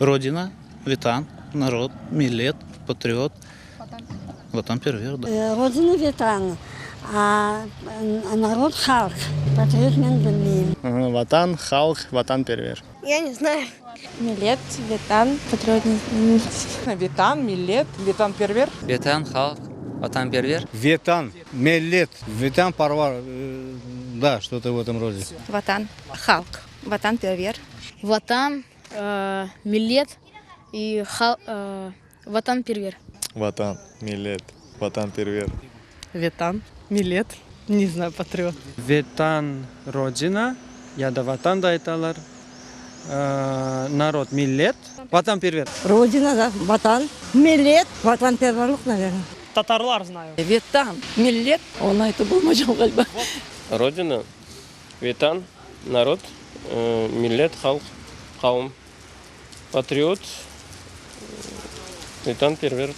Rodina, Vetan, narod, millet, patriot, vatanperver, da. Rodina, Vetan, a narod, halq, patriot men bilmeyim. Vatan, halq, vatanperver. Ya ne znayu. Millet, Vetan, patriot. Vetan, millet, vatanperver. Vetan, halq, vatanperver. Vetan, millet, vetanparvar, da, что-то в этом роде. Vatan, halq, vatanperver. Vatan, millet и vatanperver. Vatan, millet, vatanperver. Vetan, millet, ne znayu, patriot. Vetan, Rodina, ya da Vatan da aytalar. Narod, millet, vatanperver. Rodina, da, Vatan, millet, vatanperverlik, naverno. Tatarlar znayu. Vetan, millet, onı aytıp olmaycam ğaliba. Rodina, Vetan, narod, millet, halq, qavm, patriot, vatanperver.